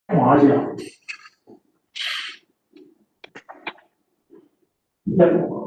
看一下。一。對對。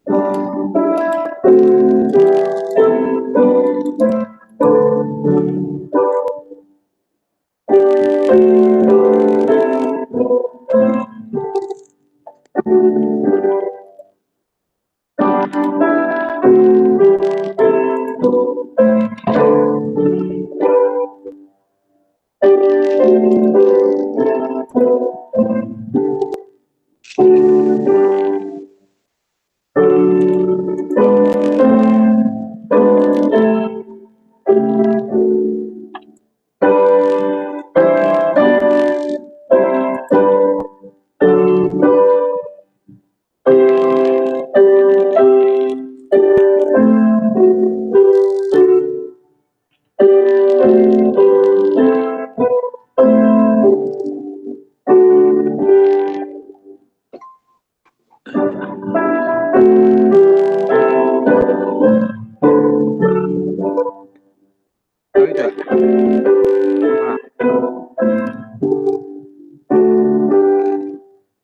啊。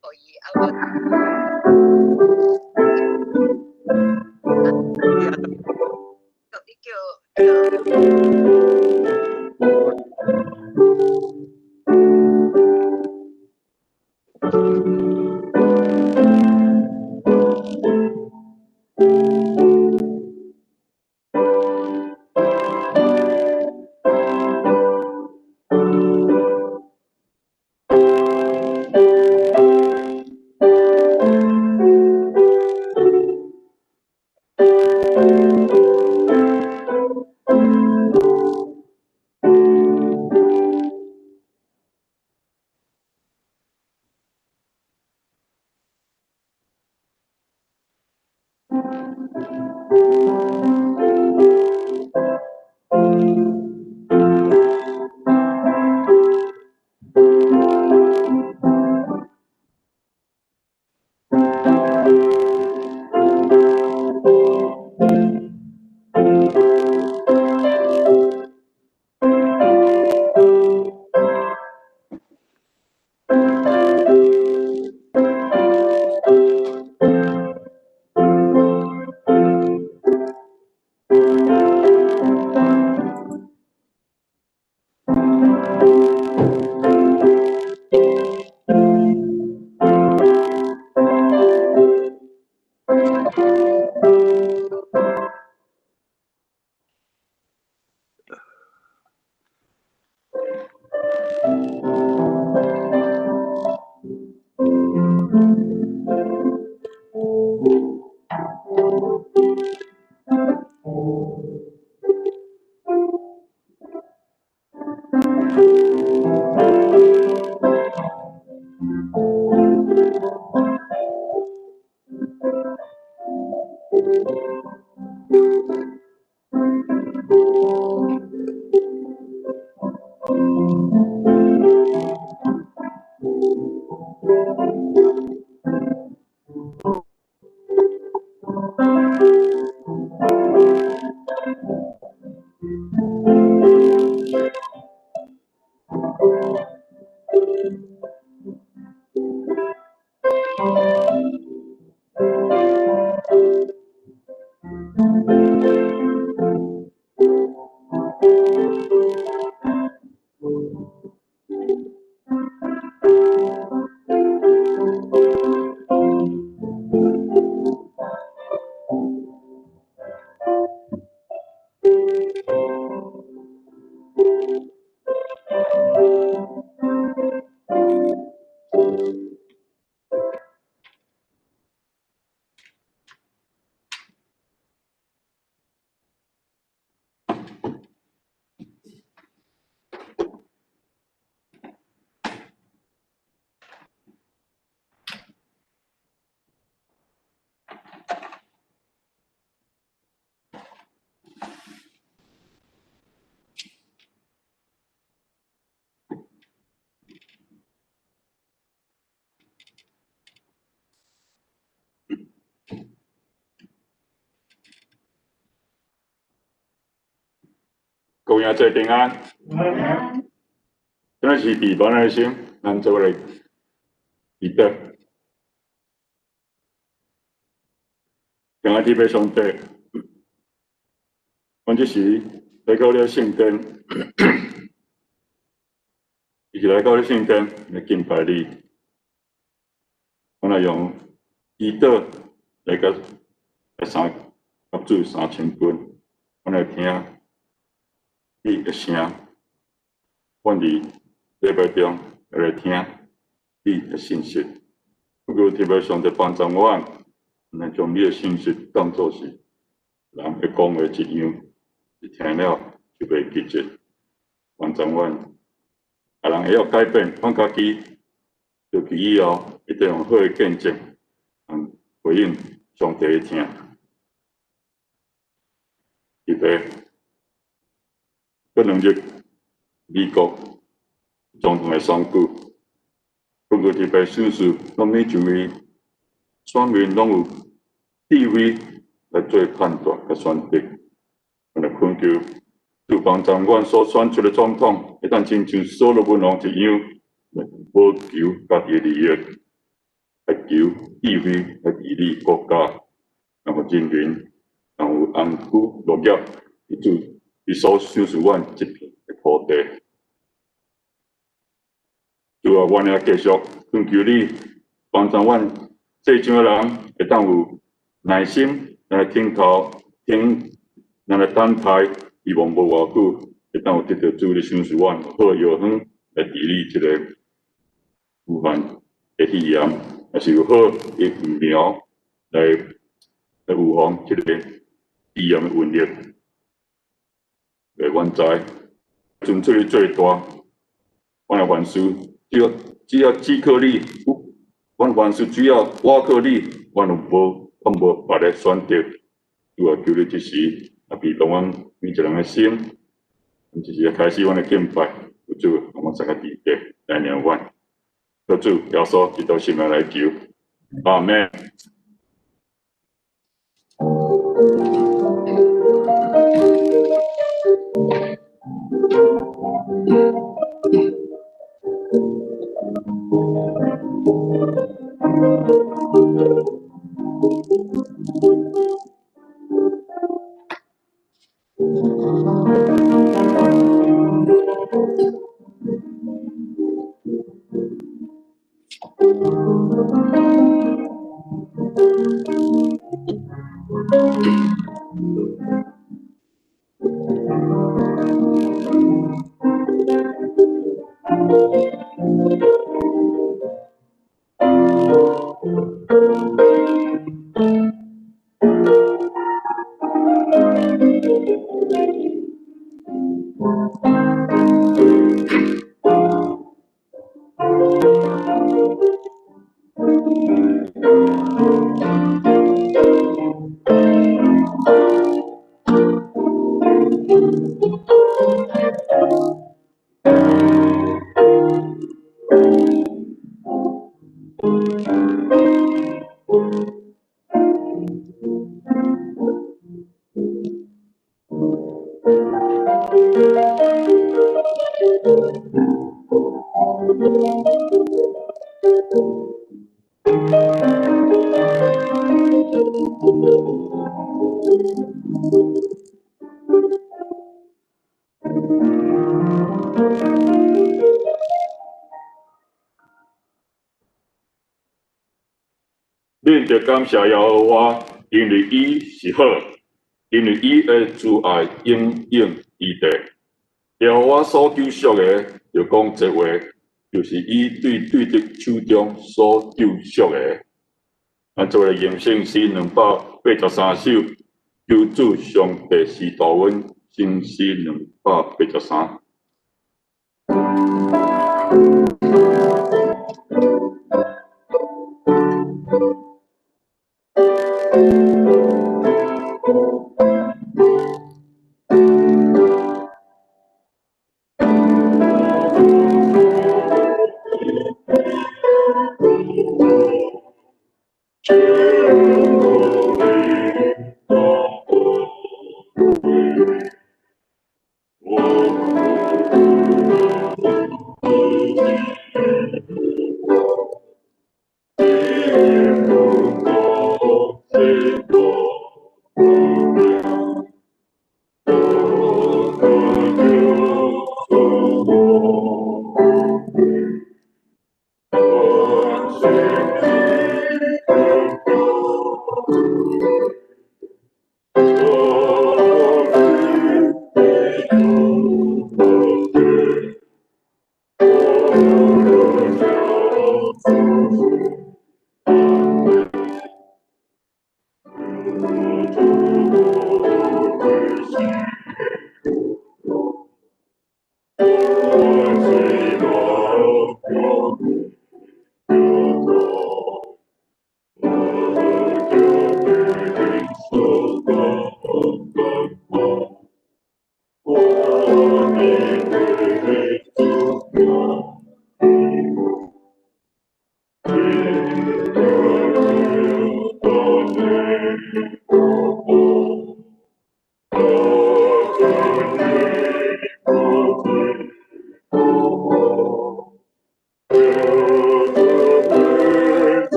可以啊，我你叫位兄弟平安。今仔是伫阮的心，咱做伙來祈禱。敬愛天父上帝，阮這時來到你的聖殿，一起來到你聖殿來敬拜你。阮來用祈禱來佮來三佮主三親近，阮來聽你的聲。阮佇禮拜中來聽你的信息，求天父上帝幫助阮，來將你的信息當做是人咧講話一樣，一聽了就袂記得。幫助阮，啊人會曉改變，阮家己就去以後，一定用好的見證，回應上帝的疼。特別這兩日美國總統的選舉，不過特別賞賜，攏每一位選民攏有智慧來做判斷佮選擇。阮來懇求主幫助阮所選出的總統，會當親像所羅門王一樣，來保求家己的利益，來求智慧來治理國家，讓予人民能有安居樂業，佇主伊所賞賜阮這片的土地。主啊，阮也繼續懇求你幫助阮世上的人，會當有耐心來聽候、聽，來等待，希望無偌久會當有得著主你賞賜阮好的藥方來治理這个武漢的肺炎，抑是有好的疫苗來預防這个肺炎的瘟疫。阮知，尊主你最大，阮若凡事只要只靠你，阮凡事只要倚靠你，阮就無，阮無別个選擇。主啊，求你這時啊，庇護阮每一个人的心，阮這時開始阮的敬拜，求主予阮三個弟弟來領阮，求主耶穌基督聖名來求，阿們。恁著感謝耶和華，因為伊是好，因為伊的慈愛永永佇地。耶和華所救贖的，著講這話，就是伊對對敵手中所救贖的。咱做伙來吟聖詩283首，求主上帝是帶阮，聖詩283。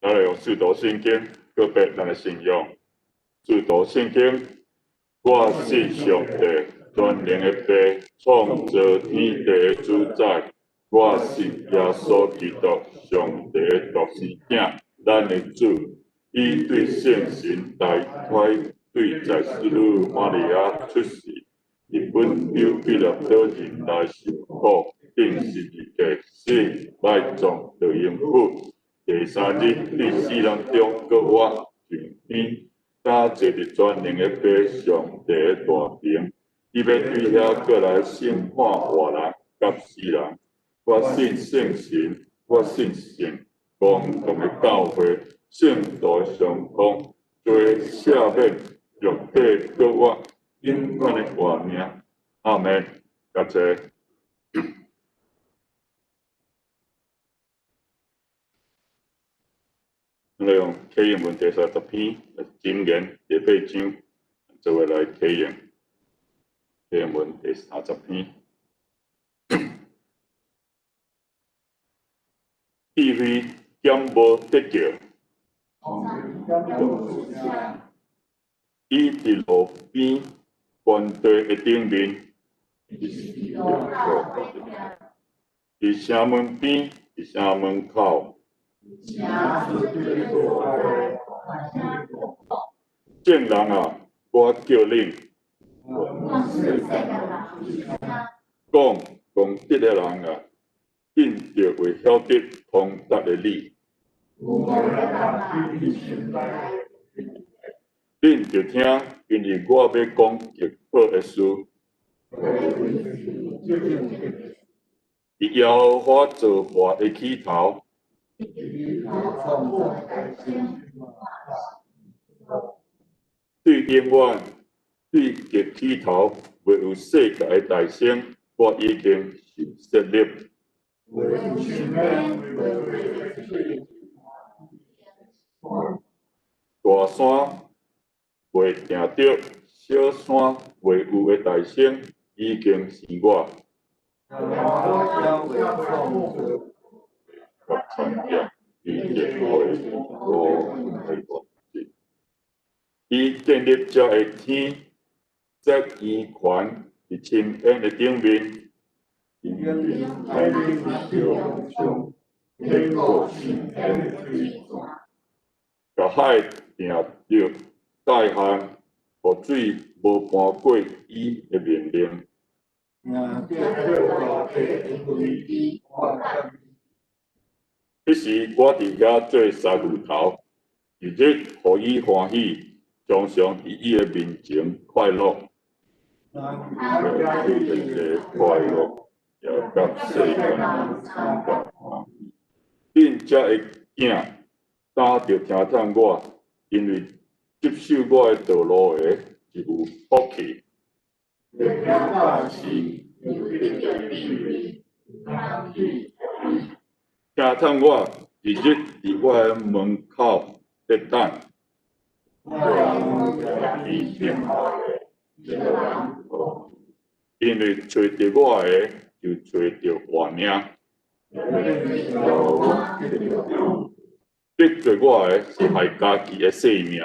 咱來用使徒信經告白咱的信仰。使徒信經，我信上帝全能的父，創造天地的主宰。我信耶穌基督，上帝的獨生囝，咱的主。伊對聖神大胎，對在使女瑪利亞出世，佇本丟彼拉多人來受苦，釘十字架，死，埋葬，落陰府。第三日，佇死人中閣活，上天，搭坐佇全能的父上帝的大爿，伊欲對遐閣來審判活人佮死人。我信聖神，我信聖公同的教會，聖徒的相通，罪赦免，肉體閣活，永遠的活命。阿們，感謝。咱來用啟應文第三十篇箴言第八章做伙來啟應。啟應文第三十篇，智慧減無得救，伊佇路邊原地的頂面，佇城門邊，佇城門口。眾人啊，我叫恁講公德的人啊，恁著會曉得通達的理。恁著聽，因為我欲講極好的事。佇耶和華造化的起頭。對永遠，對極起頭，未有世界的誕生，我已經受設立。大山未定著，小山未有的誕生，已經生我。伊建立遮的天，設圓環佇深淵的頂面。共海定著界限，予水無瞞過伊的命令。彼時我佇遐做三牛頭，日日予伊歡喜，常常佇伊的面前快樂。快樂，也佮世間同歡喜。恁遮的囝，早著聽迵我，因為執守我的道路的，是有福氣。聽迵我，日日佇我的門口咧等。因為揣著我的，就揣著活命。得罪我的，是害家己的性命。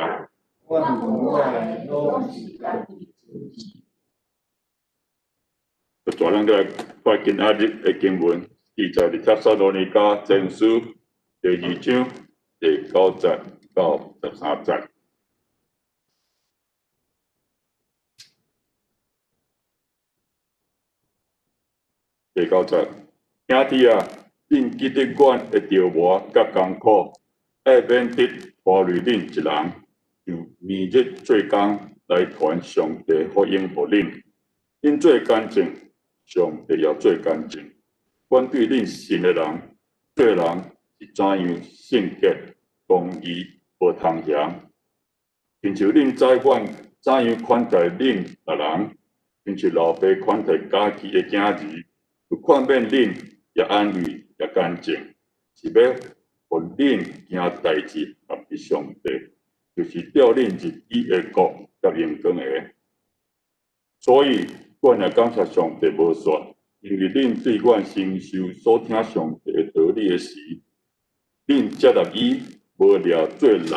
就咱來看今仔日的經文，記載佇帖撒羅尼迦前書第二章第九節到十三節。第九節，兄弟啊，恁記得阮的著磨佮艱苦，愛免得拖累恁一人，就暝日做工來傳上帝福音予恁。恁做乾淨，上帝也做乾淨。阮對恁信的人，做人是怎樣聖潔、公義、無通嫌，親像恁知阮怎樣款待恁別人，親像老爸款待家己的囝兒，有勸勉恁，也安慰，也乾淨，是欲予恁行代誌合佇上帝，就是召恁入伊的國佮榮光的。所以，阮也感謝上帝無煞，因為恁對阮承受所聽上帝的道理的時，恁接納伊，無掠做人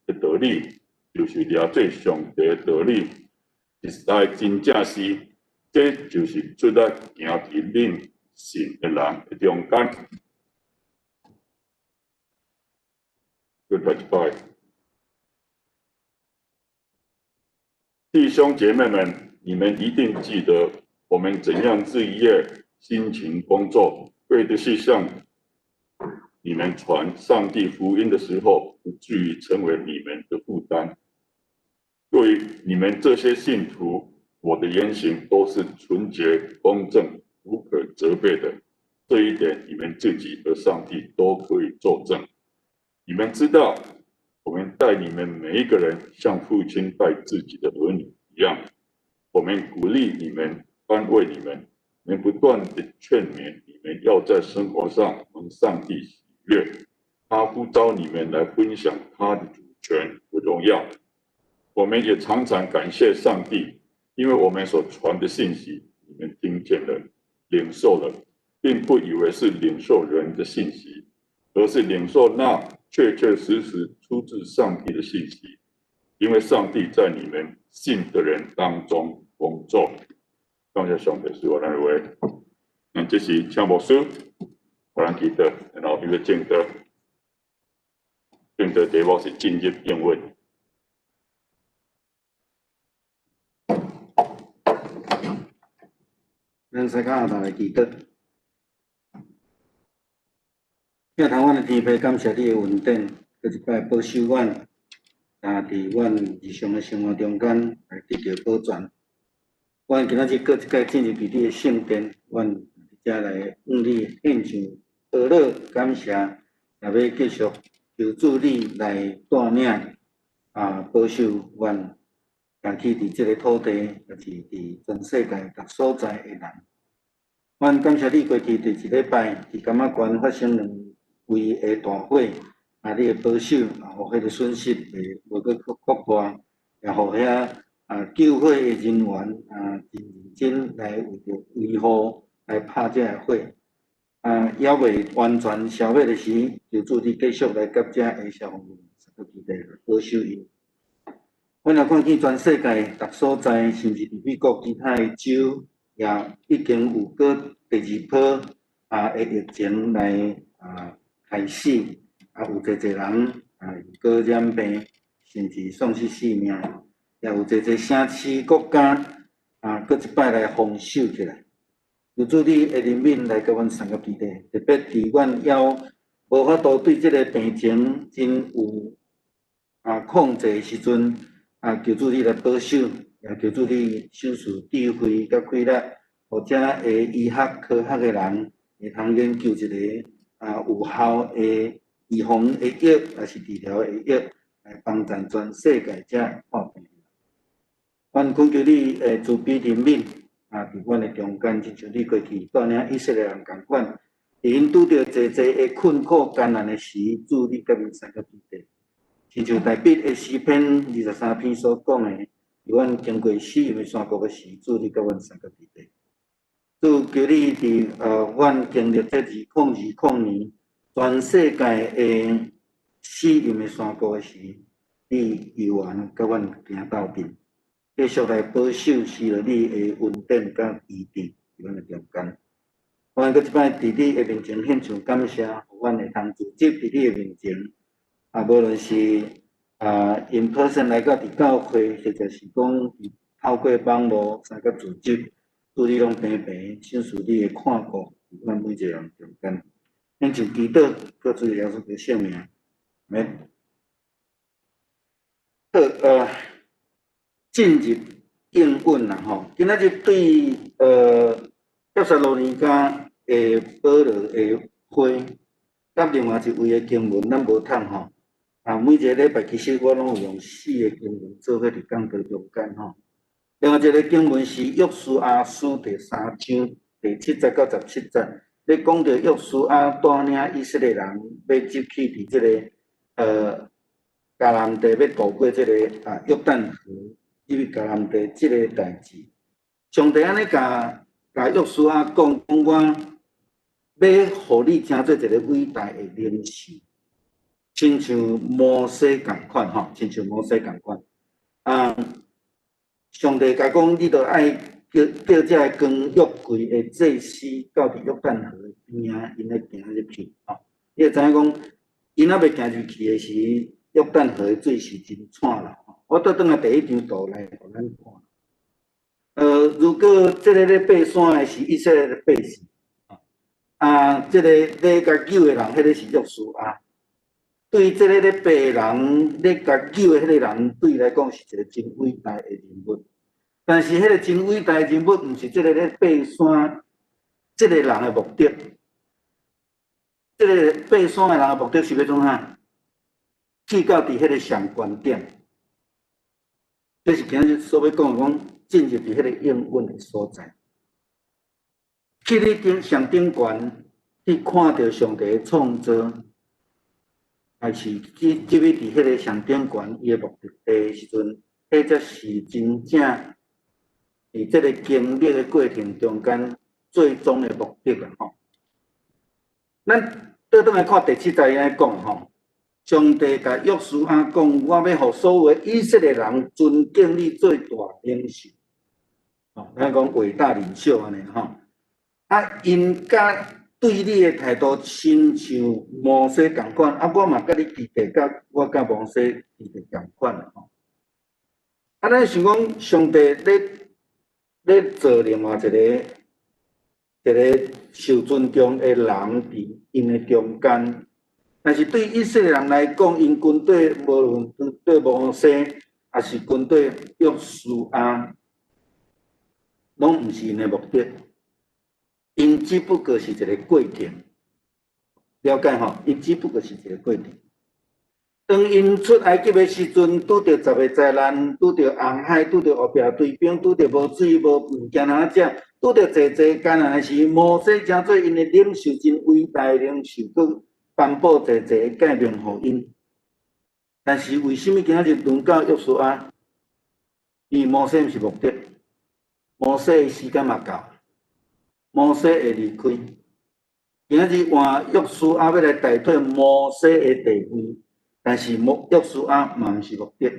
的道理，就是掠做上帝的道理。實在真正是，這就是出力行佇恁信的人的中間。閣讀一擺。弟兄姐妹們，你們一定記得我們怎樣日夜辛勤工作，為的是向你們傳上帝福音的時候，不至於成為你們的負擔。對於你們這些信徒，我的言行都是純潔、公正、無可責備的。這一點，你們自己和上帝都可以作證。你們知道，我們待你們每一個人像父親待自己的兒女一樣。我們鼓勵你們，安慰你們，們不斷地勸勉你們，要在生活上蒙上帝喜悅。他呼召你們來分享他的主權和榮耀。我們也常常感謝上帝，因為我們所傳的信息，你們聽見了、領受了，並不以為是領受人的信息，而是領受那確確實實出自上帝的信息，因為上帝在你們信的人當中工作。感謝上帝，是我認為，嗯，這是請牧師，予咱祈禱，然後伊欲證道，證道題目是進入應允。咱先共頭來祈禱。疼阮的天父，感謝你的恩典，閣一擺保守阮，啊，佇阮日常的生活中間來得著保全。阮今仔日閣一擺進入佇你的聖殿，阮佇遮來向你獻上歌樂感謝，也欲繼續求主你來帶領啊，保守阮，行去佇這个土地，抑是佇全世界逐所在的人。阮感謝你過去佇一禮拜佇柑仔縣發生兩位的大火，啊，你的保守，啊，予彼个損失袂無閣擴大，也予遐啊救火的人員啊真認真來為著維護來拍這个火。啊，猶未完全消滅的時，求主你繼續來佮遮的消防員相共來保守𪜶。阮也看見全世界逐所在，甚至佇美國其他的州，也已經有閣第二波啊的疫情來啊開始，啊有濟濟人啊閣染病，甚至喪失性命，也有濟濟城市國家啊閣一擺來封鎖起來。求主你的憐憫來佮阮相佮彼得，特別佇阮猶無法度對這个病情真有啊控制的時陣，啊求主你來保守，也求主你賞賜智慧佮氣力，予遮的醫學科學的人會通研究一个啊有效的預防的藥，抑是治療的藥，來幫助全世界遮破病。阮懇求你的慈悲憐憫，啊，佇阮的中間，親像你過去帶領以色列人仝款，佇𪜶拄著濟濟的困苦艱難的時，主你佮𪜶相佮彼得。親像大衛的詩篇23篇所講的，伫阮經過死蔭的山谷的時，主你佮阮相佮佇咧。主求你佇阮經歷這2020年全世界的死蔭的山谷的時，你猶原佮阮行鬥陣，繼續來保守賜予你的恩典佮醫治佇阮的中間。阮閣一擺佇你的面前獻上感謝，予阮會通聚集佇你的面前。啊，無論是in person 來到佇教會，或者是講透過網路相佮聚集，主你攏平平賞賜你的看顧，佇阮每一個人中間。獻上祈禱，靠主耶穌的聖名，阿們。好，進入應允啦吼，今仔日對帖撒羅尼迦的保羅的批，佮另外一位的經文，咱無通吼。啊，每一個禮拜其實我攏有用四個經文做伙佇講道中間吼。另外一個經文是約書亞書第三章第七節到十七節，咧講著約書亞帶領以色列人欲入去佇這个迦南地，欲渡過這個約旦河入去迦南地這个代誌。上帝按呢共共約書亞講，講我欲予你成做一个偉大的領袖，親像摩西仝款吼，親像摩西仝款。啊，上帝共講，你著愛叫叫這个扛約櫃的祭司到佇約旦河的邊仔，𪜶咧行入去吼。你會知影講，𪜶猶未行入去的時，約旦河的水是真湠啦。我倒轉來第一張圖來予咱看。如果這个咧爬山的是以色列的百姓，啊，這个咧共搝的人，彼个是約書亞。對這个咧爬的人，咧共搝的彼個人，對伊來講是一個真偉大的人物。但是，彼個真偉大的人物，毋是這个咧爬山這个人的目的。這个爬山的人的目的是欲創啥？去到佇彼个上懸點。這是今仔日所欲講的，講進入佇彼個應允的所在，去你頂上頂懸去看著上帝的創造，還是去入去佇彼個上頂懸伊的目的地的時陣，彼才是真正佇這个經歷的過程中間最終的目的啊！吼，咱倒轉來看第七節按呢講吼。上帝共約書亞講：我欲予所有以色列人尊敬你做大領袖，吼，咱講偉大領袖按呢吼。啊，𪜶佮對你的態度親像摩西仝款，啊，我嘛佮你基地，佮我佮摩西基地仝款吼。啊，咱想講上帝咧咧做另外一個一個受尊重的人佇𪜶的中間。但是對以色列人來講，𪜶軍隊無論軍對摩西，抑是軍隊約書亞，攏毋是𪜶的目的。𪜶只不過是一個過程，了解吼？𪜶只不過是一個過程。當𪜶出埃及的時陣，拄著十个災難，拄著紅海，拄著烏白對兵，拄著無水無物件通食，拄著濟濟艱難的時，摩西成做𪜶的領袖，真偉大的領袖，閣頒布濟濟的誡命予𪜶。但是為啥物今仔日輪到約書亞？因為摩西毋是目的，摩西的時間嘛到，摩西會離開。今仔日換約書亞欲來代替摩西的地位，但是摩約書亞嘛毋是目的。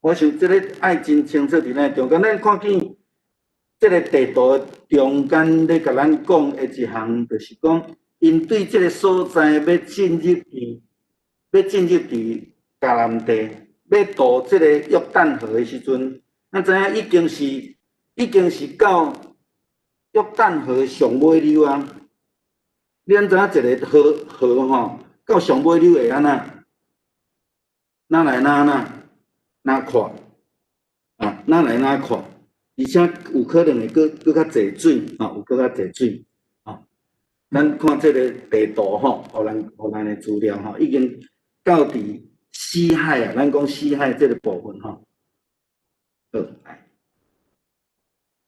我想這個愛真清楚佇咱中間，咱看見這个地圖中間咧共咱講的一項，就是講，𪜶對這个所在欲進入佇，欲進入佇迦南地，欲渡這个約旦河的時陣，咱知影已經是到約旦河上尾溜啊。你敢知影一个河河吼，到上尾溜會按怎？哪來哪哪哪闊啊？哪來哪闊？而且有可能會閣閣較濟水，吼，有閣較濟水，吼。咱看這个地圖吼，予咱予咱的資料吼，已經到佇死海啊，咱講死海這个部分吼。好，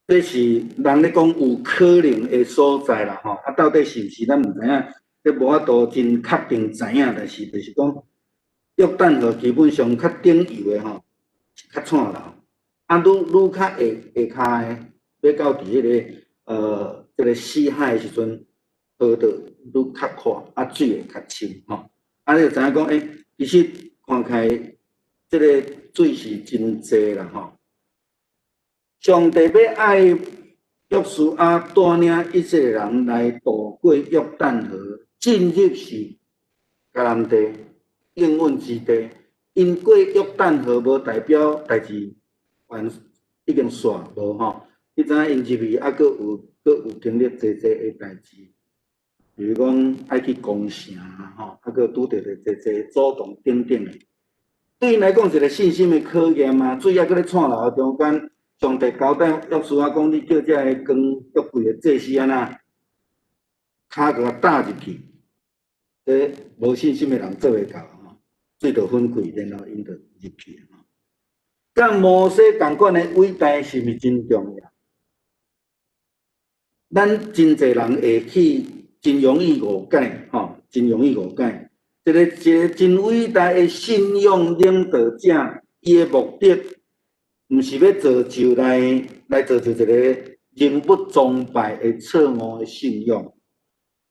這是人咧講有可能的所在啦，吼，啊，到底是毋是咱毋知影，這無法度真確定知影，但是就是講約旦河基本上較頂游的吼，較蔡流，啊，愈愈較下下跤的，欲到佇彼个這个死海的時陣，河就愈較闊，啊，水會較深吼。啊，你就知影講，其實看起來這个水是真濟啦吼。上帝欲愛約書亞帶領以色列人來渡過約旦河，進入是迦南地應允之地。𪜶過約旦河無代表代誌完已經煞無吼。你知影𪜶入去猶閣有閣有經歷濟濟的代誌，比如講愛去攻城啊吼，猶閣拄著著濟濟阻擋等等的。對𪜶來講，一個信心的考驗啊！水猶閣咧蔡流的中間，上帝交代約書亞講：你叫這个扛約櫃的祭司按怎，跤共踏入去，這無信心的人做袂到吼，水就分開，然後𪜶就入去吼。佮摩西仝款的偉大是毋是真重要？咱真濟人會去真容易誤解吼，真容易誤解。一個真偉大的信仰領導者，伊的目的，毋是欲造就來造就一個人物崇拜的錯誤的信仰。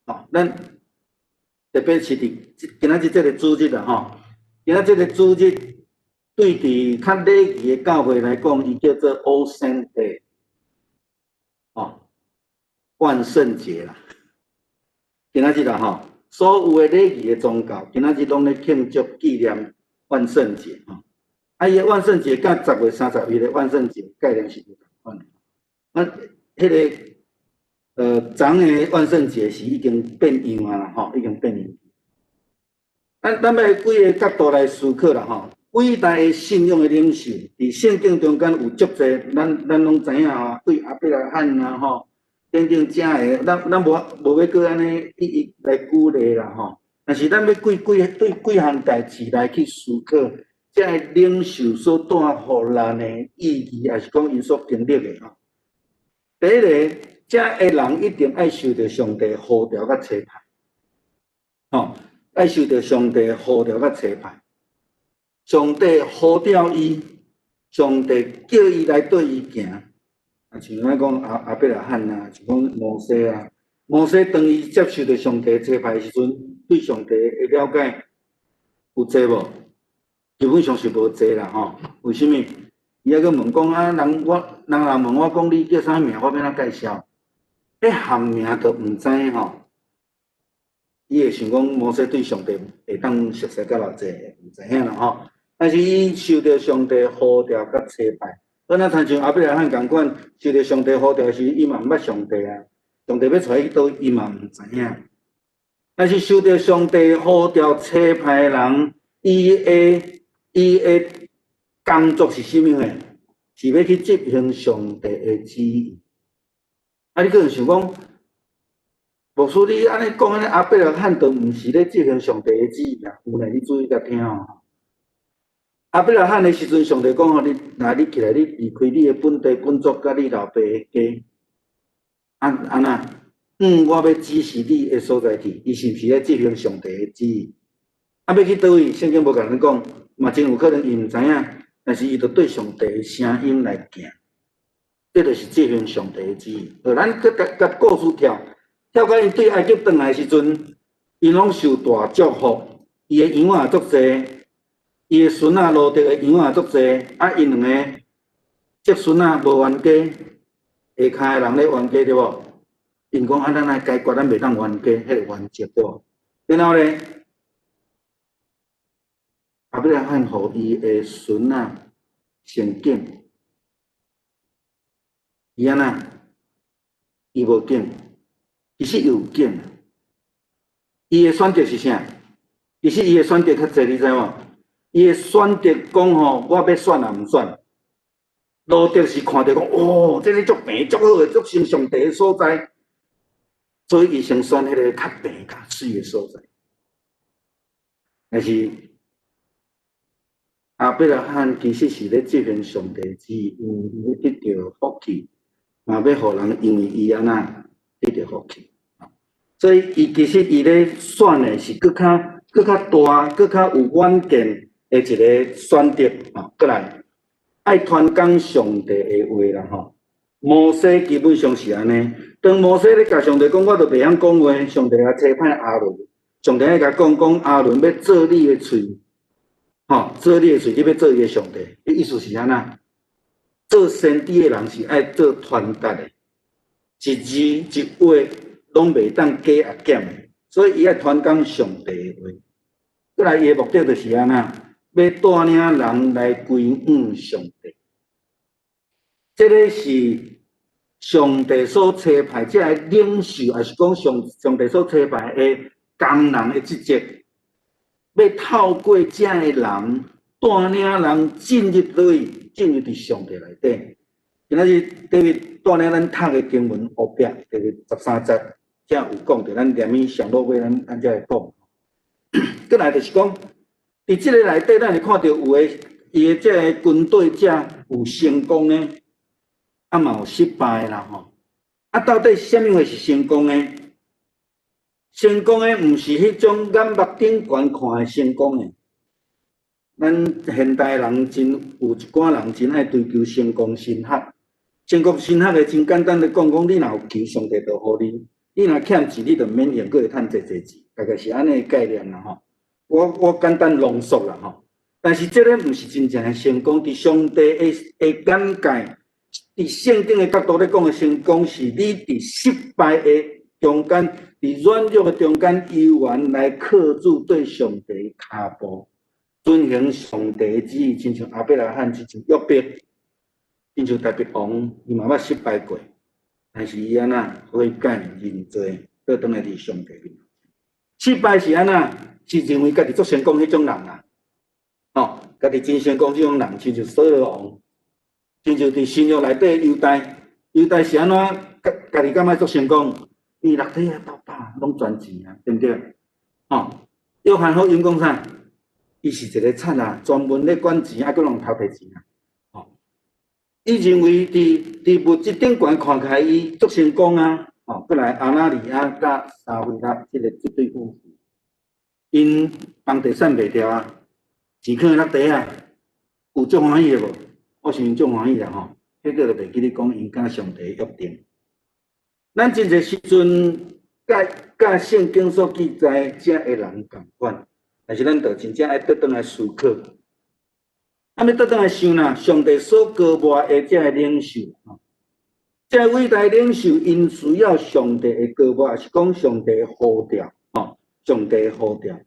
吼，咱特別是佇今仔日這个主日啦吼，今仔這个主日對佇較禮儀的教會來講，伊叫做 All Saints Day，吼，萬聖節啦。今仔日啦吼，所有的禮儀的宗教，今仔日攏咧慶祝紀念萬聖節吼。啊，伊的萬聖節佮10月31的萬聖節概念是無仝款的。啊，彼个昨的萬聖節是已經變樣啊啦吼，已經變樣。咱欲幾个角度來思考啦吼。偉大的信仰的領袖，佇聖經中間有足濟，咱攏知影吼，對亞伯拉罕啊吼，等等遮个，咱無欲閣按呢一一來舉例啦吼。但是咱欲對幾項代誌來去思考，這个領袖所帶予咱的意義，抑是講𪜶所經歷的吼。第一个，這个人一定愛受著上帝呼召佮差派，吼，愛受著上帝呼召佮差派。上帝呼召伊，上帝叫伊來綴伊行。啊，像咱講亞伯拉罕啊，像講摩西啊，摩西當伊接受著上帝差派的時陣，對上帝的了解有濟無？基本上是無濟啦吼。為啥物？伊猶閣問講啊，人若問我講你叫啥名，我欲按怎介紹？彼項名都毋知吼。伊會想講摩西對上帝會當熟悉甲偌濟，毋知影啦吼。但是伊受著上帝呼召佮差派，好若親像亞伯拉罕仝款，受著上帝呼召時，伊嘛毋捌上帝啊。上帝欲帶伊去佗，伊嘛毋知影。但是受著上帝呼召差派的人，伊的工作是啥物貨？是欲去執行上帝的旨意。啊，你可能想講，牧師你按呢講，按呢亞伯拉罕都毋是咧執行上帝的旨意啊？有呢，你注意共聽哦。亞伯拉罕的時陣，上帝講吼，你來，你起來，你離開你的本地本族，佮你老爸的家，按怎？我欲指示你的所在去，伊是毋是咧執行上帝的旨意？啊，欲去佗位，聖經無共咱講，嘛真有可能伊毋知影，但是伊就對上帝的聲音來行，這就是執行上帝的旨意。好，咱閣共故事跳，跳到𪜶對埃及轉來的時陣，𪜶攏受大祝福，伊的羊仔足濟。伊的孫仔羅得的羊仔足濟，啊，𪜶兩个侄孫仔無冤家，下跤的人咧冤家對無？𪜶講啊，咱來解決，咱袂當冤家，彼个原則對無？然後咧，亞伯拉罕予伊的孫仔先揀，伊按怎？伊無揀，其實伊有揀，伊的選擇是啥？其實伊的選擇較濟，你知無？伊的選擇講吼，我欲選抑毋選。羅得是看著講，哦，這个足平、足好的、足像上帝的所在，所以伊先選彼个較平、較媠的所在。但是亞伯拉罕其實是咧執行上帝旨意，因為伊欲得著福氣，嘛欲予人因為伊按怎得著福氣。所以伊其實伊咧選的是閣較大、閣較有遠見的一个選擇。過來。愛傳講上帝的話啦吼。摩西基本上是按呢，當摩西咧共上帝講，我都袂曉講話，上帝也差派亞倫，上帝愛共講講亞倫欲做你的喙，吼，做你的喙，你欲做伊的上帝，伊意思是按怎？做先知的人是愛做傳達的，一字一話攏袂當加抑減的，所以伊愛傳講上帝的話。閣來伊的目的就是按怎？欲帶領人來歸向上帝。這个是上帝所差派這个領袖，抑是講上帝所差派的工人的職責，欲透過這个人帶領人進入佗位，進入佇上帝內底。今仔日對帶領咱讀的經文後壁第13節，才有講著咱連去上落尾，咱才會講。閣來就是講，佇這个內底，咱會看著有的伊的這个軍隊者有成功的，啊嘛有失敗啦吼。啊，到底啥物貨是成功的？成功的毋是彼種眼目頂懸看的成功的。咱現代人真有一寡人真愛追求成功神學。成功神學的真簡單的講，講你若有求上帝就予你，你若欠錢你就免還，閣會趁濟濟錢，大概是按呢概念啦吼。我簡單濃縮啦吼。但是這个毋是真正的成功，佇上帝的眼界，佇聖經的角度咧講的成功，是你佇失敗的中間，佇軟弱的中間，猶原來靠主對上帝的跤步，遵行上帝的旨意，親像亞伯拉罕，親像約伯，親像大衛王，伊嘛捌失敗過，但是伊按怎悔改認罪，閣轉來佇上帝面前。失敗是按怎？是認為家己足成功彼種人啊，吼，家己真成功這種人，親像掃羅王，親像佇新約內底猶大，猶大是按怎？家己感覺足成功，伊六體啊鬥膽攏賺錢啊，對毋對？吼，約翰福音講啥？伊是一個賊仔，專門咧管錢，啊，閣攏偷提錢啊！吼，伊認為佇物質頂懸看起來伊足成功啊！吼，閣來亞拿尼亞佮撒非喇這个這對夫婦，𪜶房地產賣掉啊，錢囥佇落袋啊，有足歡喜的無？我想𪜶足歡喜啦吼，彼個就袂記咧講𪜶佮上帝約定。咱真濟時陣，佮聖經所記載遮的人仝款，但是咱著真正愛倒轉來思考，啊，欲倒轉來想啦，上帝所膏抹的這个領袖，吼，這个偉大領袖，𪜶需要上帝的膏抹，抑是講上帝的呼召，吼，上帝的呼召。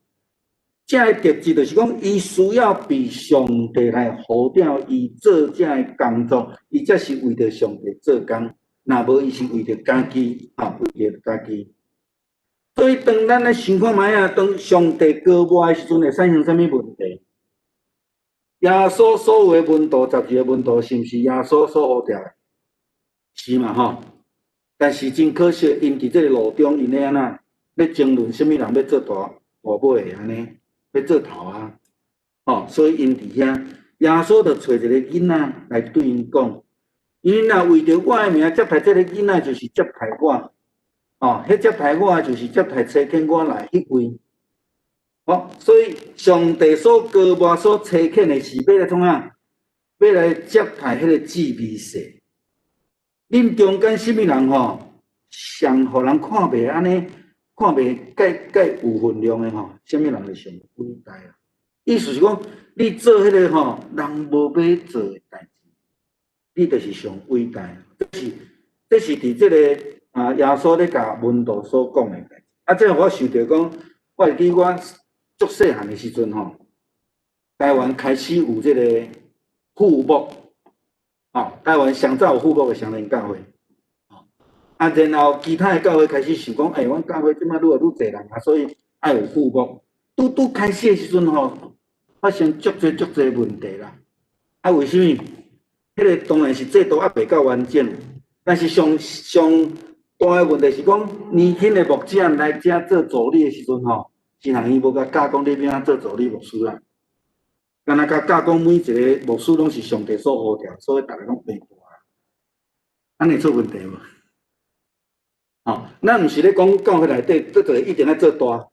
這个特質就是講，伊需要被上帝來呼召，伊做這个工作，伊才是為著上帝做工。若無，伊是為著家己，吼，為著家己。所以，當咱咧想看覓啊，當上帝膏抹的時陣，會產生啥物問題？耶穌所有的門徒，12個門徒，是毋是耶穌所呼召的？是嘛吼？但是真可惜，𪜶佇這个路中，𪜶咧按怎？咧爭論啥物人欲做大大尾的按呢？欲做頭啊？吼，所以𪜶佇遐，耶穌就揣一个囡仔來對𪜶講：𪜶若為著我的名接待這个囡仔，就是接待我。哦，彼接待我，就是接待差遣我來彼位。哦，所以上帝所膏抹、所差遣的是欲來創啥？欲來接待彼個至微細。恁中間啥物人吼，上予人看袂按呢，看袂蓋蓋有分量的吼，啥物人就上偉大啦。意思是講，你做彼個吼，人無欲做的代誌，你就是上偉大。這是佇這个啊，耶穌咧共門徒所講的代誌。啊，這予我想著講，我會記我足細漢的時陣吼，台灣開始有這个副牧，吼，台灣上早有副牧的雙連教會，啊，然後其他的教會開始想講，欸，阮教會這擺愈來愈濟人啊，所以愛有副牧。拄拄開始的時陣吼，發生足濟足濟問題啦。啊，為啥物？彼个當然是制度猶未夠完整，但是上上大的問題是講，年輕的牧者來遮做助理的時陣吼，神學院無共教講你欲按怎做助理牧師啦，干焦共教講每一个牧師攏是上帝所呼召，所以逐个攏變大，按呢出問題無？吼，咱毋是咧講教會內底，這個一定愛做大，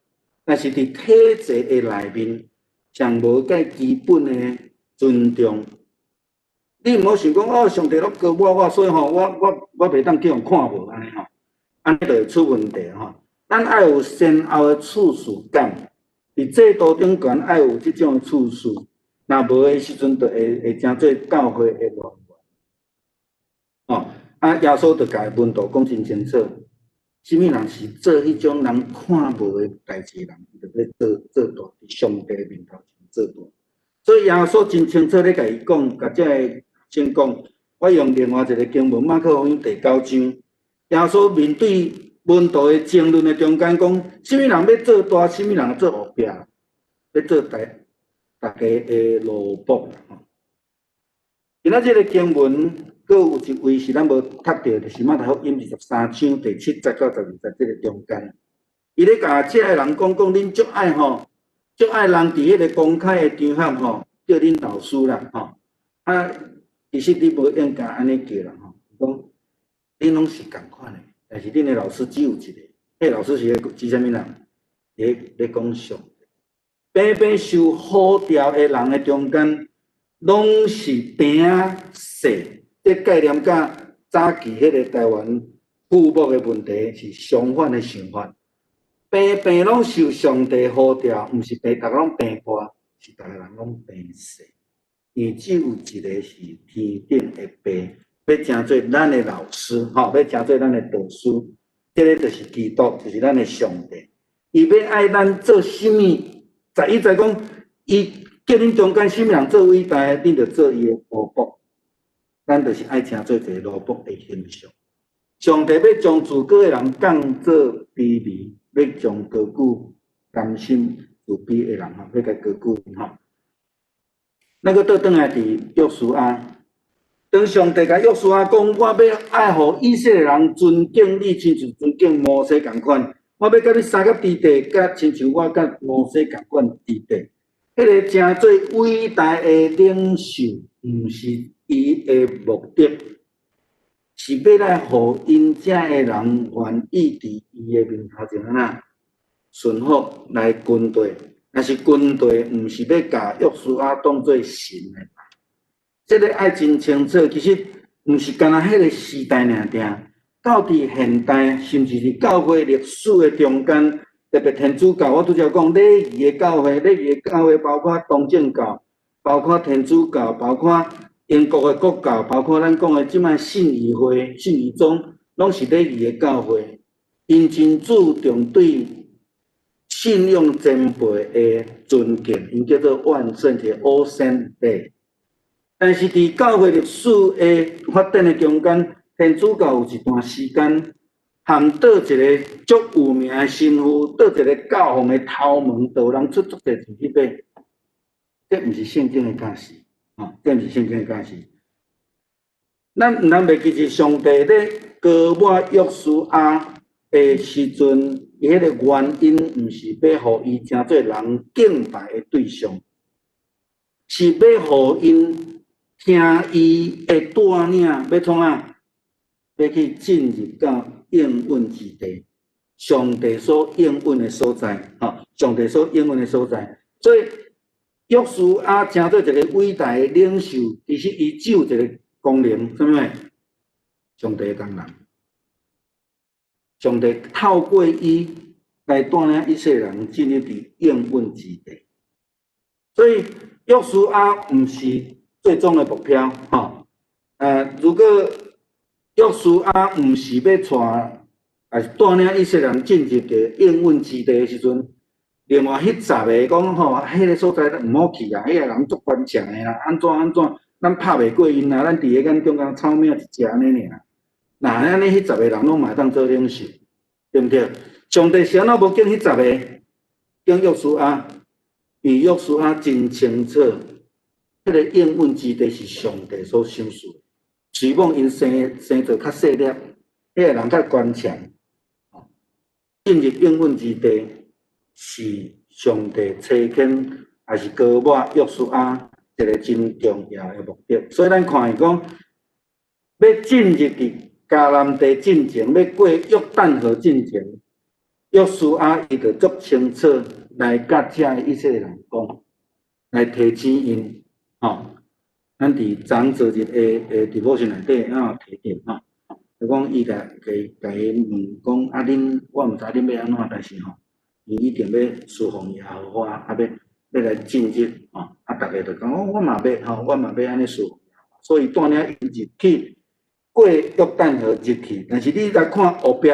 但是佇體制的內面，上無蓋基本的尊重。你毋好想講哦，上帝攏膏抹我，所以吼，我袂當叫人看無按呢吼，按呢就會出問題吼。咱愛有先後的次序感，佇制度頂懸愛有這種的次序，若無的時陣，就會成做教會的亂源。哦，啊，耶穌就共門徒講真清楚，啥物人是做彼種人看無的代誌人，伊就欲做做大，佇上帝面頭前做大。所以耶穌真清楚咧，共伊講，共這个先講，我用另外一个經文，馬可福音第九章，耶穌面對門徒的爭論的中間講，啥物人欲做大，啥物人做後壁，欲做大家的奴僕。今仔這个經文，閣有一位是咱無讀著，就是馬太福音23章第7節到12節這个中間，伊咧共這个人講講，恁足愛吼，足愛人佇彼个公開的場合吼，叫恁老師啦吼。啊，其實你無應該按呢叫人吼，講恁攏是仝款的，但是恁的老師只有一个，彼个老師是咧指啥物人？咧講上帝。平平受呼召的人的中間，攏是平仔細。這概念佮早期彼个台灣父母的問題是相反的想法。平平攏受上帝呼召，毋是平逐个攏平大，是逐个人攏平細。因為只有一个是天頂的父，欲成做咱的老師，吼，欲成做咱的導師。這个就是基督，就是咱的上帝。伊欲愛咱做啥物？11節講，伊叫恁中間啥物人做偉大，恁就做伊的奴僕。咱就是愛成做一个奴僕的形象。上帝欲將自高的人降做卑微，欲將高舉甘心自卑的人吼，欲共高舉吼。咱閣倒轉來佇約書亞，當上帝共約書亞講，我欲愛予以色列人尊敬你，親像尊敬摩西仝款。我欲共你相佮之地，佮親像我佮摩西仝款之地。彼个成做偉大的領袖，毋是伊的目的，是欲來予𪜶遮的人願意佇伊的面頭前按怎順服來跟隨。但是跟隨，毋是欲共約書亞當做神來拜。這个愛真清楚，其實毋是干焦彼个時代爾爾，到佇現代，甚至是教會歷史的中間，特別天主教，我拄才講禮儀的教會，禮儀的教會包括東正教，包括天主教，包括英國的國教，包括咱講的這擺信義會、信義宗，攏是禮儀的教會。𪜶真注重對信仰前輩的尊敬，𪜶叫做萬聖節（All Saints Day）。但是佇教會歷史的發展的中間，天主教有一段時間，含佗一个足有名的神父，佗一个教皇的頭門，就有人出足濟錢去買。這毋是聖經的教示，吼，這毋是聖經的教示。咱毋通袂記住上帝咧膏抹約書亞的時陣，伊彼个原因毋是欲予伊成做人敬拜的對象，是欲予𪜶聽伊的帶領，欲創啥？欲去進入到應允之地，上帝所應允的所在，吼，上帝所應允的所在。所以約書亞成做一个偉大的領袖，其實伊只有一个功能，啥物？上帝的功能。上帝透過伊來帶領以色列人進入佇應允之地。所以約書亞毋是最終的目標，吼。如果約書亞毋是欲帶，也是帶領以色列人進入佇應允之地的時陣，另外彼十个講吼，彼个所在咱毋好去啊，彼个人足頑強的啦，按怎按怎，咱拍袂過𪜶啊，咱佇彼間中間草命一隻按呢爾。若按呢，彼十个人攏嘛會當做領袖，對毋對？上帝是按怎無揀彼十个，揀約書亞？因為約書亞真清楚，彼个應允之地是上帝所賞賜的。雖罔𪜶生做較細粒，彼个人較頑強。進入應允之地是上帝差遣，也是膏抹約書亞一个真重要的目的。所以咱看伊講，欲進入佇迦南地進前，欲過約旦河進前，約書亞伊就足清楚來佮遮以色列人講，來提醒𪜶，吼。咱佇昨昨日的 devotion 內底啊有提著吼，就講伊共共伊問講啊，恁我毋知恁欲按怎，但是吼，伊一定欲侍奉耶和華，啊欲欲來進入吼，啊，逐家就講哦，我嘛欲吼，我嘛欲按呢侍奉，所以帶領𪜶入去過約旦河入去，但是你來看後壁，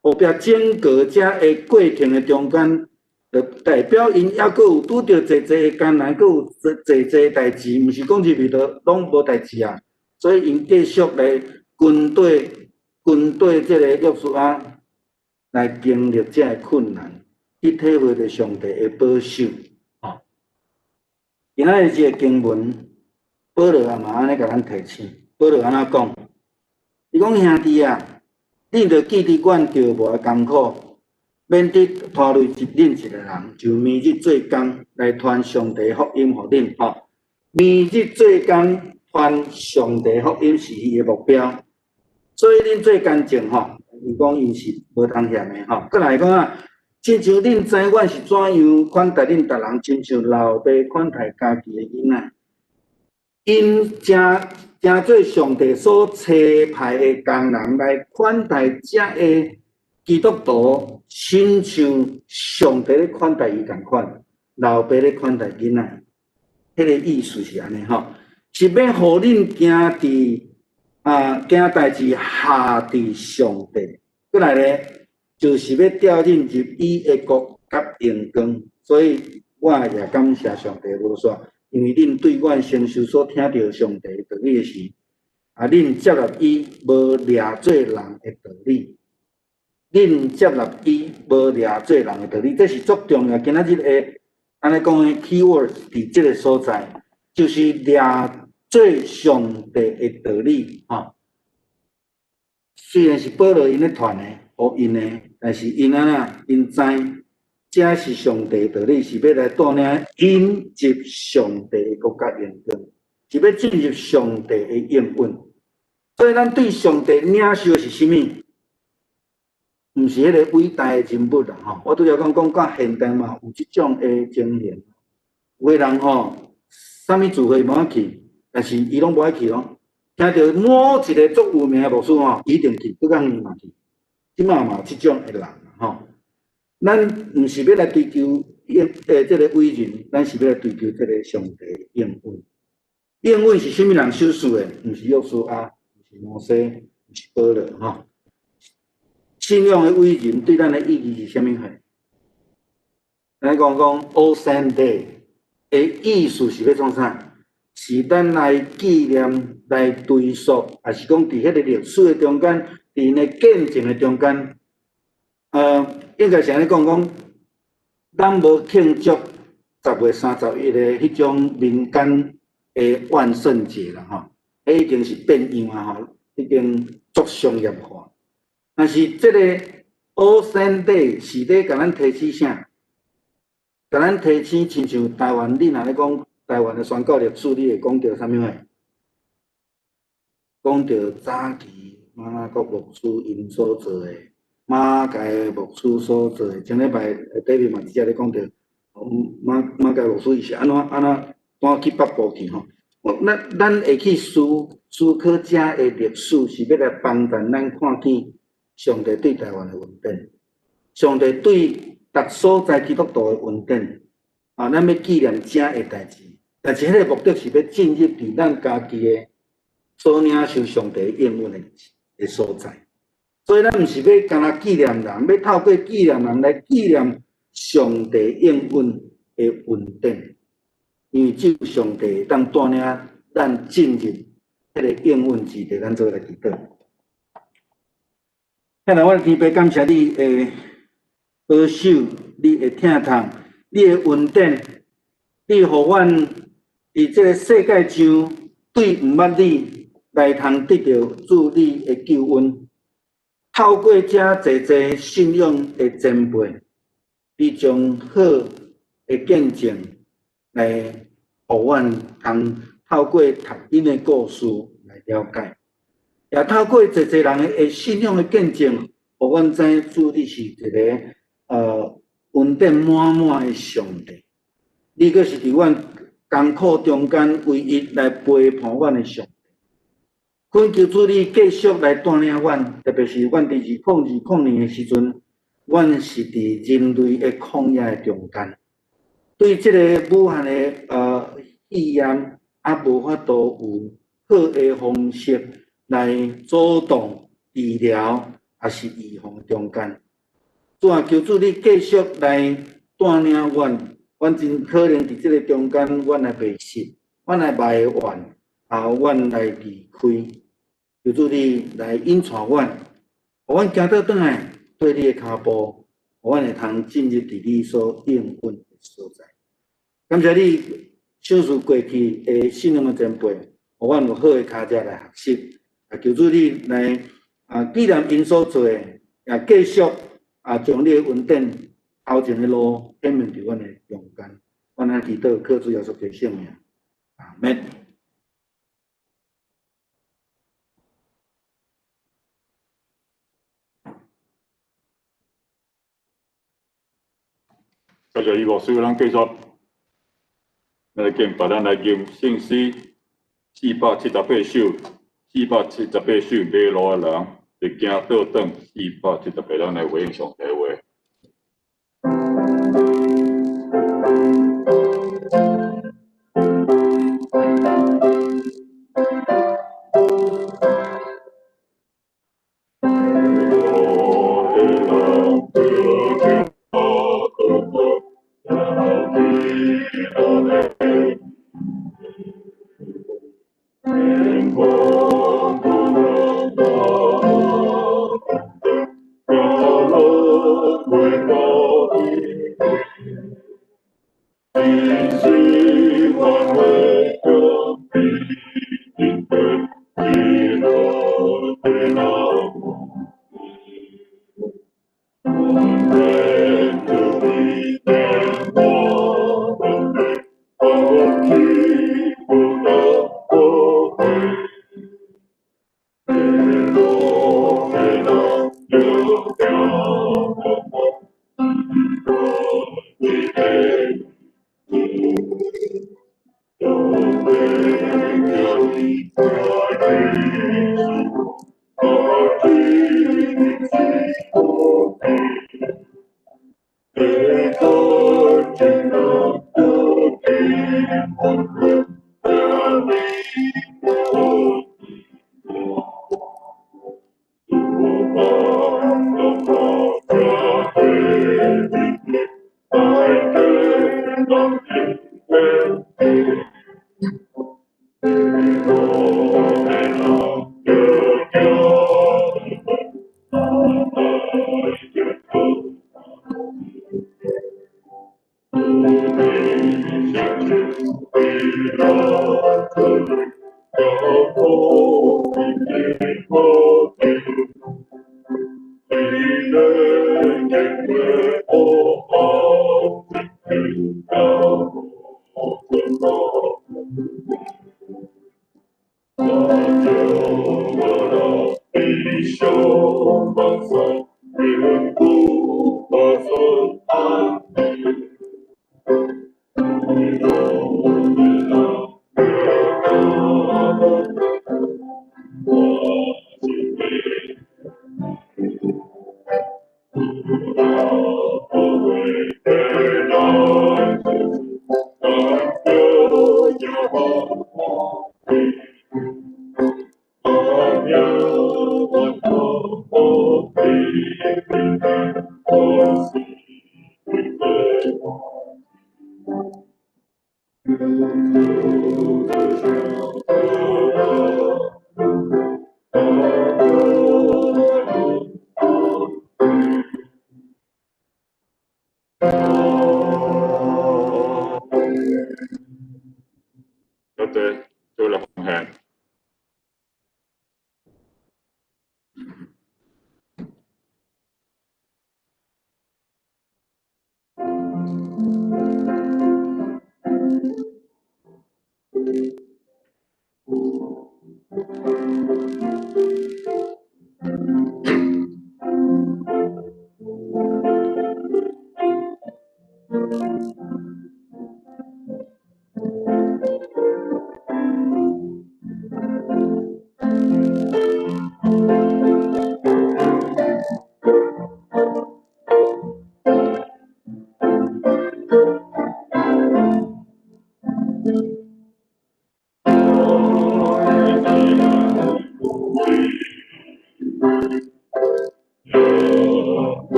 後壁整個遮的過程的中間，就代表𪜶猶閣有拄著濟濟的艱難，閣有濟濟濟代誌，毋是講入去就攏無代誌啊。所以𪜶繼續來跟綴跟綴這個約書亞來經歷這个困難，去體會著上帝的保守。吼，今仔日這個經文，保羅也嘛按呢共咱提醒。保羅按怎講？伊講兄弟啊，恁著記得阮著無的艱苦，免得拖累一恁一個人，就暝日做工來傳上帝福音予恁。吼，暝日做工傳上帝福音是伊的目標，所以恁做工程吼，伊講𪜶是無通嫌的吼。閣來講啊，親像恁知阮是怎樣款待恁逐人，親像老爸款待家己的囡仔，𪜶誠誠做上帝所差派的工人來款待遮个基督徒，親像上帝咧款待伊仝款，老爸咧款待囡仔，彼個意思是按呢吼，是欲予恁行佇啊行代誌合佇上帝，閣來咧就是欲帶恁入伊的國佮榮光，所以我也感謝上帝無煞，因為恁對阮承受所聽著上帝的道理的時，啊，恁接納伊無掠做人的道理，恁接納伊無掠做人的道理，這是足重要。今仔日的按呢講的 key word 佇這个所在，就是掠做上帝的道理，吼。雖然是保羅𪜶咧傳的，予𪜶的，但是𪜶按怎，𪜶知這是上帝的道理，是欲來帶領𪜶入上帝的國家榮光，是欲進入上帝的應允。所以咱對上帝領受的是啥物？毋是彼个偉大的人物啦，吼！我拄才講講到現代嘛，有這種的情形。有的人吼，啥物聚會無愛去，但是伊攏無愛去咯。聽著某一个足有名的牧師吼，一定去，閣較遠嘛去。這馬嘛有這種的人吼。咱毋是欲來追求應這个偉人，咱是欲來追求這个上帝的應允。應允是啥物人所賜的？毋是約書亞，毋是摩西，毋是保羅吼。信仰的偉人對咱的意義是啥物貨？咱講講 All Saints Day 的意思是欲創啥？是咱來紀念、來追溯，抑是講佇彼个歷史的中間，佇𪜶的見證的中間，應該是按呢講講，咱無慶祝10月31的彼種民間的萬聖節啦，吼，彼已經是變樣啊，吼，已經足商業化。但是這个 All Saints Day 是咧共咱提醒啥？共咱提醒，親像台灣，你若咧講台灣的宣教歷史，你會講著啥物貨？講著早期馬拉國牧師𪜶所做的，馬偕牧師所做的。前禮拜底面嘛直接咧講著，馬馬偕牧師伊是按怎按怎搬去北部去吼。咱咱會去思思考遮的歷史，是欲來幫助咱看見上帝對台灣的恩典，上帝對逐所在基督徒的恩典。啊，咱欲紀念遮的代誌，但是彼个目的是欲進入佇咱家己的所領受上帝應允的所在。所以咱毋是欲干焦紀念人，欲透過紀念人來紀念上帝應允的恩典。因為只有上帝會當帶領咱進入彼个應允之地，咱做伙來祈禱。親愛的天父，感謝你的保守，你的疼痛，你的恩典，你予阮佇這个世界上對毋捌你來通得著主你的救恩。透過遮濟濟信仰的前輩，你將好的見證來予阮通透過讀𪜶的故事來了解，也透過濟濟人的信仰的見證，予阮知主你是一个恩典滿滿的上帝。你閣是佇阮艱苦中間唯一來陪伴阮的上帝。懇求主你繼續來帶領阮，特別是阮佇2020年的時陣，阮是佇人類的曠野的中間，對這个武漢的肺炎，猶無法度有好的方式來阻擋治療，抑是預防中間。主啊，求主你繼續來帶領阮，阮真可能佇這个中間，阮來迷失，阮來埋怨，啊，阮來離開。求主你來引帶阮，予阮行倒轉來，綴你的跤步，予阮會通進入佇你所應允的所在。感謝你賞賜過去的信仰的前輩，予阮有好的跤跡來學習。啊，求主你來啊，紀念𪜶所做的，也繼續啊，將你的恩典頭前的路顯明佇阮的中間。阮來祈禱，靠主耶穌基督聖名，阿們。謝謝余牧師，咱繼續來敬拜，咱來吟聖詩478首，478首，迷路的人會行倒轉，478，咱來回應上帝話。多謝，做來奉獻。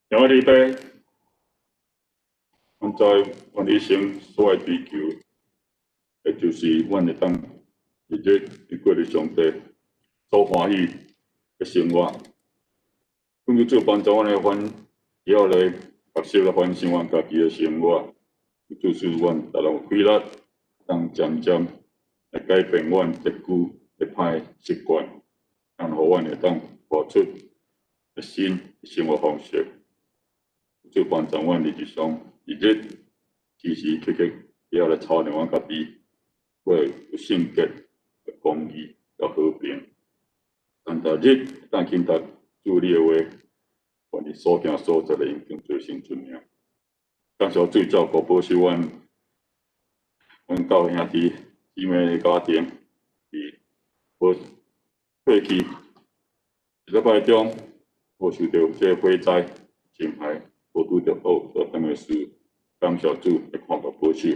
两个礼拜，阮知阮一生所爱追求，的就是阮会当日日去过伫上帝所欢喜的生活。恳求主帮助阮来反，以后来学习来反省阮家己的生活，主使阮逐日有气力，当渐渐来改变阮这久的歹习惯，然后阮会当活出新生活方式。主帮助阮日常日日时时刻刻以后来操练阮家己，过有圣洁、公义、佮和平。但逐日当轻读主你的话，愿你所行所做的应当做成尊名。感谢主照顾保守阮，阮教兄弟姊妹的家庭，伫无过去一礼拜中，无受著这个火灾侵害，无拄著好所等的事，感谢主的看顾保守。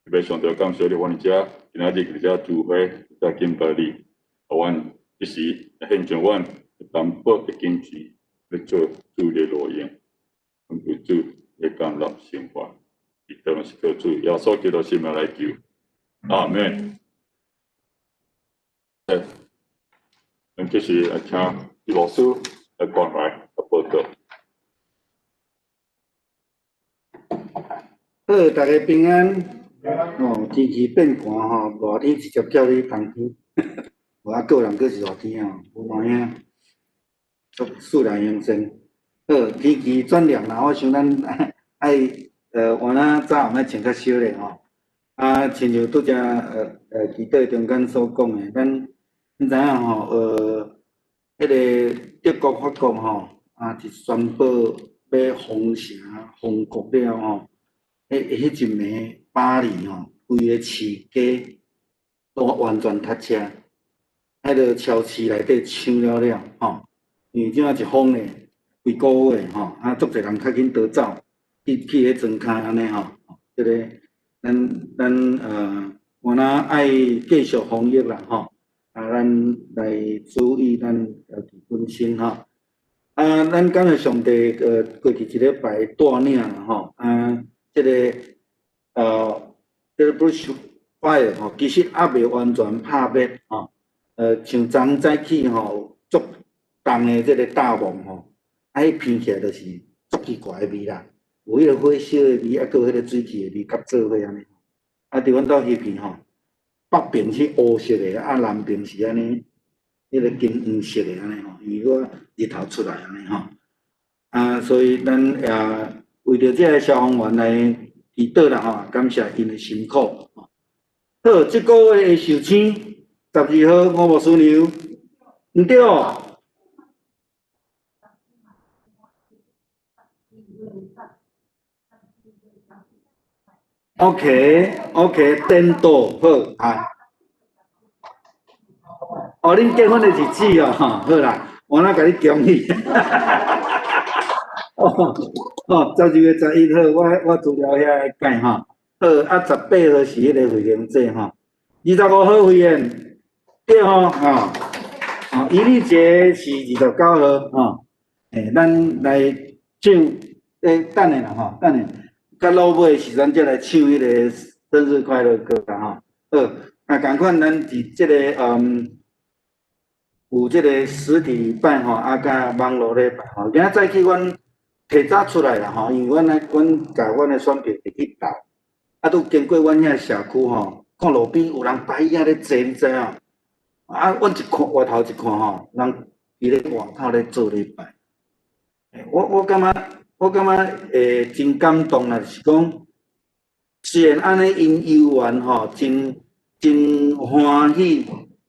特别上帝感谢你，阮伫遮今仔日伫遮聚会，遮敬拜你，予阮一时献上阮的淡薄的金钱，欲做主的路用，恳求主的降临生活，以当是靠主耶稣基督圣名来求，阿门。咱继续来听李牧师来关怀来报告。好，大家平安。哦，天气变寒吼，热天直接叫你冬天，无啊，个人阁是热天哦，无看影，足自然形成。好，天气转凉啦，我想咱爱换仔早暗爱穿较少咧吼。啊，亲像拄才祈祷中间所讲的，咱你知影吼？彼个德国、法国吼，啊，一宣布欲封城、封国了吼，彼彼一暝巴黎吼，规个市街拢完全塞车，彼个超市内底抢了了吼，因为这仔一封咧，规个月吼，啊，足济人较紧逃走，去去彼庄跤按呢吼，这个咱敢若爱继续防疫啦吼，啊，咱来注意咱家己本身吼，啊，咱感谢上帝，过去一礼拜带领啦吼，啊，这个 bush fire 吼，其实犹未完全拍灭吼，像昨早起吼，足重的这个大雾吼，啊，彼闻起来就是足奇怪的味啦，有彼个火烧的味，啊，阁有彼个水汽的味夹做伙按呢。啊，伫阮兜彼片吼，北边是乌色的，啊，南边是按呢，彼个金黄色的按呢吼，因为我日头出来按呢吼，啊，所以咱也为著这个消防员来祈祷啦吼，感谢𪜶的辛苦。好，这个月的寿星12号吴牧师娘，毋对哦。OK，OK，颠倒好啊。哦，恁结婚的日子哦，吼，好啦，我若共你恭喜。哦哦，12月11号，我资料遐改吼。好，啊，18号是彼个惠玲姐吼，25号惠燕，对吼，吼，哦，伊丽姐是29号吼。欸，咱来唱，欸，等下啦吼，等下。较落尾的时阵，才来唱彼个生日快乐歌啦吼。好，啊，仝款咱伫这个有这个实体礼拜吼，啊，佮网路礼拜吼。今仔早起阮提早出来啦吼，因为阮来阮共阮的选票摕去投，啊，拄经过阮遐社区吼，看路边有人摆椅仔咧坐，你知影？啊，阮一看外头一看吼，人伫咧外口咧做礼拜。我感觉。我感觉会真感动啦，就是讲，虽然按呢，𪜶犹原吼，真真欢喜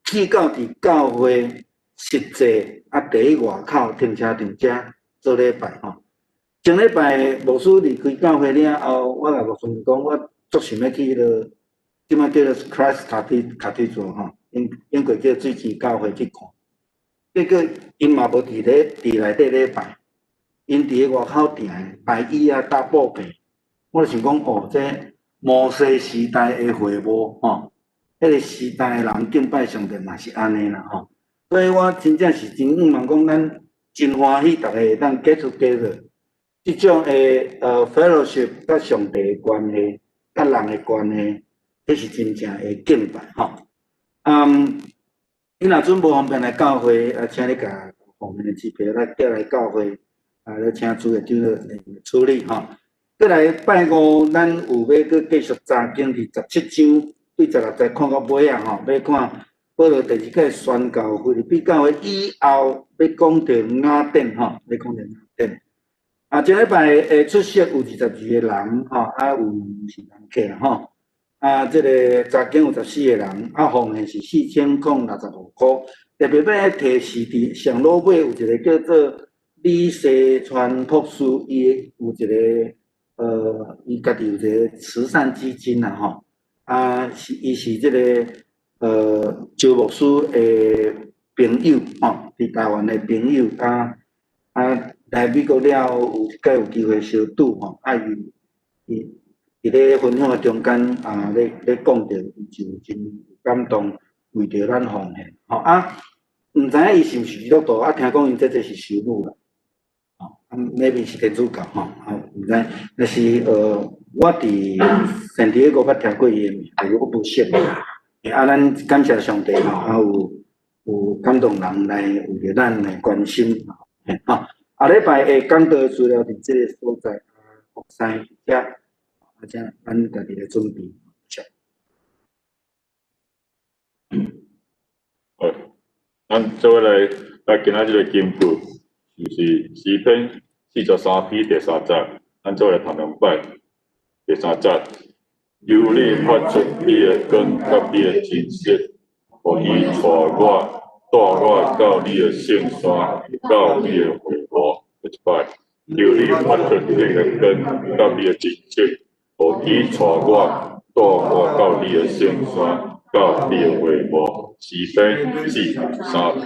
去到伫教会实际啊，伫咧外口停车场遮做礼拜吼。前礼拜牧师离开教会了后，我共牧师讲，我足想欲去彼落，这摆叫做 Christ Cathedral 吼，英國叫水池教會去看。結果𪜶嘛無佇咧佇內底咧拜，𪜶佇咧外口埕擺椅仔搭布棚。我就想講，哦，這摩西時代的會幕吼，彼個時代的人敬拜上帝嘛是按呢啦吼。所以我真正是真向望講，咱真歡喜，逐家會當 get together，這種的fellowship 佮上帝的關係，佮人的關係，這是真正的敬拜吼。你若準無方便來教會，啊，請你共奉獻的支票來寄來教會，啊，來請主的長老來處理吼。過來拜五，咱有欲閣繼續查經佇17章，對16節看到尾啊吼，欲看保羅第二擺宣告腓立比教會以後，欲講著雅典吼，欲講著雅典。啊，這禮拜會出席有22個人吼，啊有是人客啦吼。啊，這个查經有14個人，啊，奉獻是4065箍。特別欲提示佇上老尾有一個叫做李世川博士，伊有一个伊家己有一個慈善基金啦吼。啊，是伊是這个周牧師的朋友吼，佇台灣的朋友啊啊來美國了後有一擺有機會相拄吼，啊伊伊。佇咧分享的中間啊，咧講著，伊就真感動，為著咱奉獻，吼啊，毋知影伊是毋是基督徒，啊，聽講𪜶這這是修女啦，吼，啊，maybe 是天主教，吼，啊，毋知，但是我佇聖地亞哥捌聽過伊的名，但是我無識。啊，咱感謝上帝吼，啊有感動人來為著咱來關心，吼，下禮拜會講道資料佇這个所在，啊，福山遐。啊，這咱家己來準備。好，咱做伙來今仔日的金句，就是詩篇43篇第三節，咱做伙來讀兩擺。第三節，求你發出你的光佮你的真實，予伊帶我帶我到你的聖山，到你的會幕。一擺，求你發出你的光佮你的真實，予伊帶我帶我到你的聖山，到你的會幕。詩篇43篇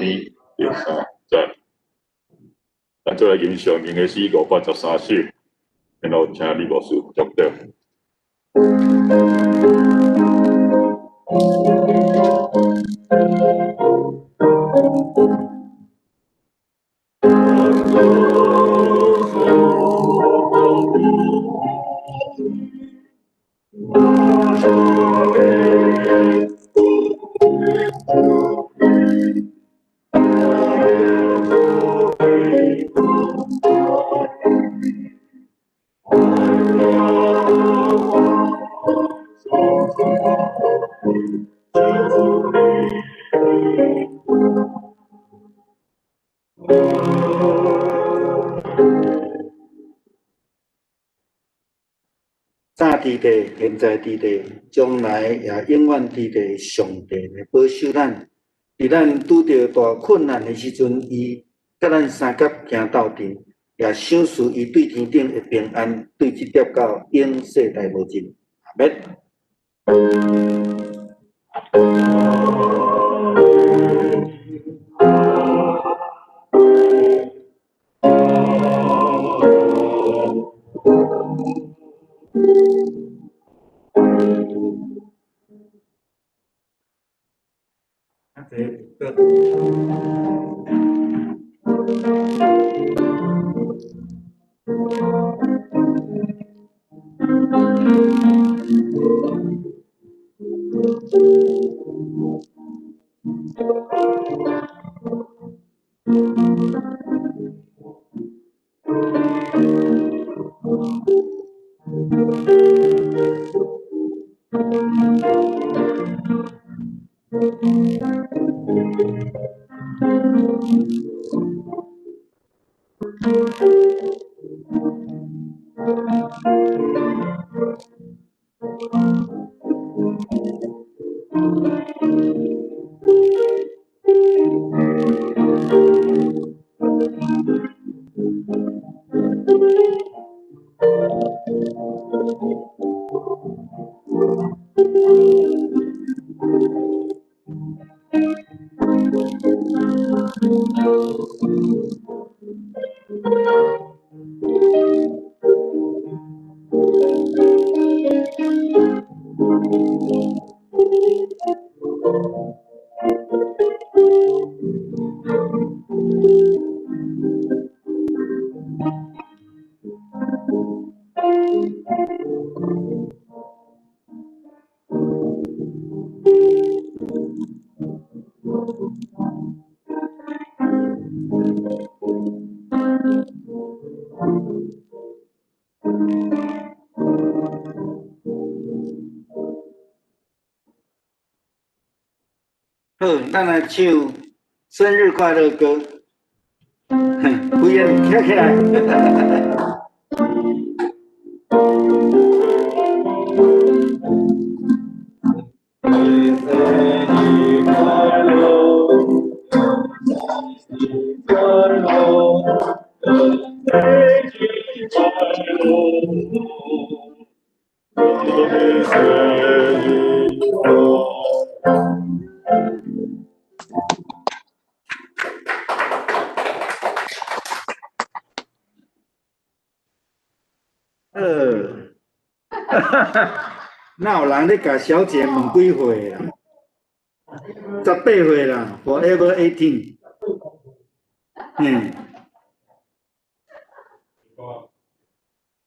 第三節。咱做來吟誦吟的詩513首，然後請李牧師祝禱。早佇地，現在佇地，將來也永遠佇地，上帝來保守咱。佇咱拄著大困難的時陣，伊佮咱相佮行鬥陣，也賞賜伊對天頂的平安，對這疊到永世代無盡。阿們。啊，這個。好，咱來唱生日快樂歌。嘿，規个跳起來。生日快樂，生日快樂，生日快樂，生日快樂。哪有人咧共小姐問幾歲啦？18歲啦，Forever 18。嗯。